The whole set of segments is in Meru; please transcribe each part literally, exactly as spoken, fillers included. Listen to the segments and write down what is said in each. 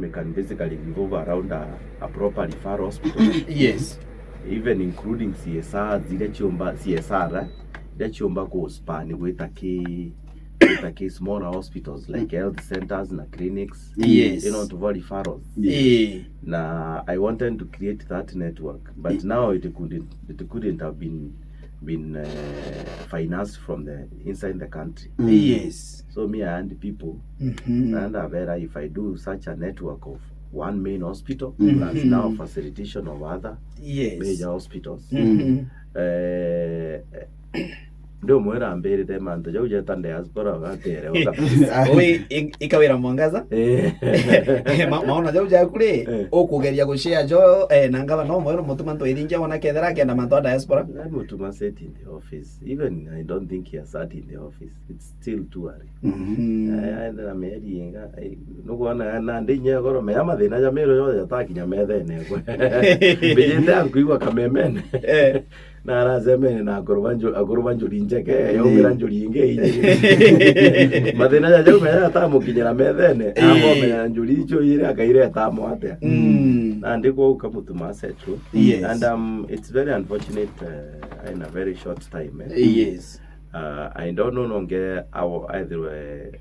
We can basically revolve around a, a proper referral hospital. Yes. Even including C S R, zile ciumba, C S R, eh, iria ciumba ku span gwita ki, gwita ki smaller hospitals like health centers na clinics. Yes. You know, to referrals. Yes. Eh. Na I wanted to create that network, but now it couldn't, it couldn't have been, been, uh, financed from the inside the country. Yes. So me, I had people, mhm, na ndabera, if I do such a network of one main hospital, mhm, plus now facilitation of other, yes, major hospitals, mhm, eh, ndi umwira mbirite mantu jau jeta diaspora ugaterewa kabisa. Ui, ik-, ikawira mwangaza. Eh. Ma-, maono jau jaku ri, eh, ukugeria gushare jo, eh, na ngavana umwe, mutuma ntwithingia wona kethira akenda mantu a diaspora. Na mutuma set in the office. Even I don't think he has sat in the office. It's still too early. Mhm. Eh, aende na mieri inga, eh, nukwona nandi inya goro mea mathina ja Meru jo jatakinya methene kwe. Mbijite ankuigua kamemene. Eh. Na aracemene na akuru ba nju-, akuru ba njuri njeke, eh, yaumira njuri ingi ingi. Mathina ja jau mea atamukinyira methene, eh, ambomenya njuri icio iri akaireta amo atia. Mm. Nandi kwou kamutuma settle. Yes. And, um, it's very unfortunate, uh, in a very short time, eh. Yes. Uh, I don't know nonge awo ethirwe,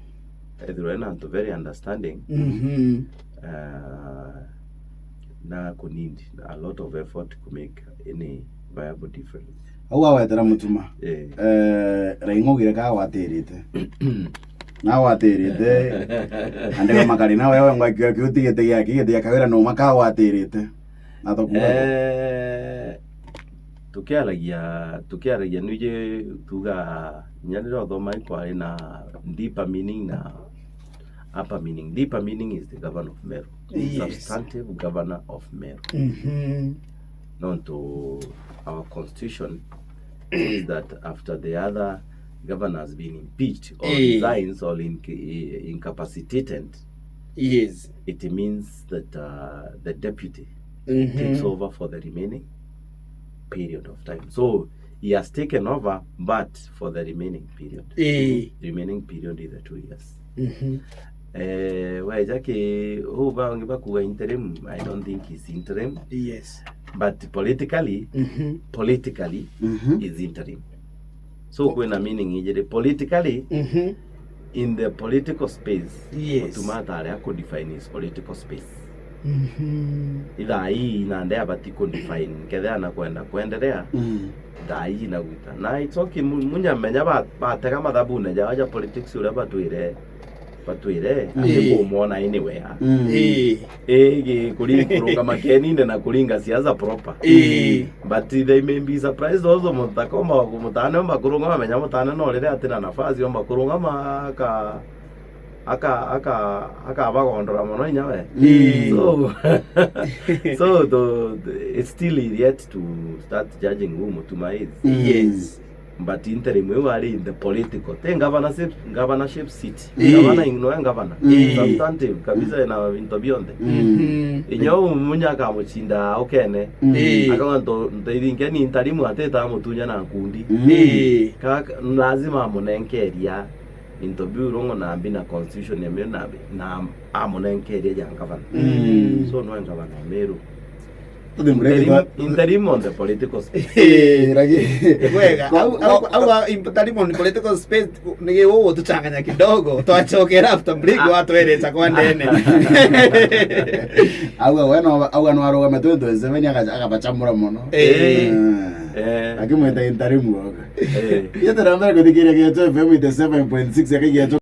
ethirwe na antu very understanding. Mhm. Uh, na ku need a lot of effort to make any viable difference. Au awetera mutuma. Eh. Eh, Raing'ogire ka watirite. Na watirite. Andika makari na wewe ngwa kio kio tigite gia kigite gia kawira no maka watirite. Na tukuga. Eh, tukiaragia, tukiaragia nuje tuga, inya riria uthoma ikwari na deeper meaning na upper meaning. Deeper meaning is the governor of Meru. Yes. Substantive governor of Meru. Mhm. Nontu our constitution says that after the other governor has been impeached or, eh, resigns or inc-, incapacitated, yes, it means that, uh, the deputy, mhm, takes over for the remaining period of time. So he has taken over, but for the remaining period. Eh. Remaining period is the two years. Mhm. Eh, waeja ki, uu bangi bakuga interim, I don't think he's interim. Yes. But politically, mhm, politically, mhm, is interim. So kwina meaning ijiri. Politically, mhm, in the political space, yes, Mutuma atari aku define his political space. Mhm. Ithaa ii nandi abati ku define kethira na kwenda kwenderea. Mm. Thaa ii na gwita. Na it's okay, mu-, munya menya ba-, batega mathabune jao ja politics uria batwire, batwire, mm, ati kumwona anywhere. Mm. Ii. Ii, gi-, kuri-, kurungama kenine na kuringa siasa proper. Ii. But they may be surprised also, mutakoma, mutane omba kurungama, menya mutane no riria atina nafasi, omba kurungama ka aka-, aka-, akabagondora mono inya we. Mm. So, so the, the, it's still yet to start judging who Mutuma is. Mm. Yes. But interim iu ari in the political. Ti governorship, governorship seat. Mm. Governor in, no governor. Mm. Substantive kabisa ina into bionthe. Mm. Mm-hmm. Inya u munya akamucinda ukene. Mm. Eh. Akaga nto, nto ithinke ni interim atita mutunya na nkundi. Mm. Eh. Ka, lazima amunenkeria into biu rongo na mbi na constitution ya Meru na, na amunenkeria ja ngavana. Mm. So no ngavana wa Meru. Tuthi murenge. Interim, twa- interim on the political space. Eh, ragi. Wega, au, au, au, au, interim on political space, nigi ugutuchanganya kidogo, twachokera after break, ah, watwereta kwa ndene. Au we no, au no arugame twenty twenty-seven, aka-, akabachamura mono. Eh. Eh. Eh. Akimwita interim woga. Eh. Yetera mbere kuthikiria Geto F M eighty-seven point six, akaigeto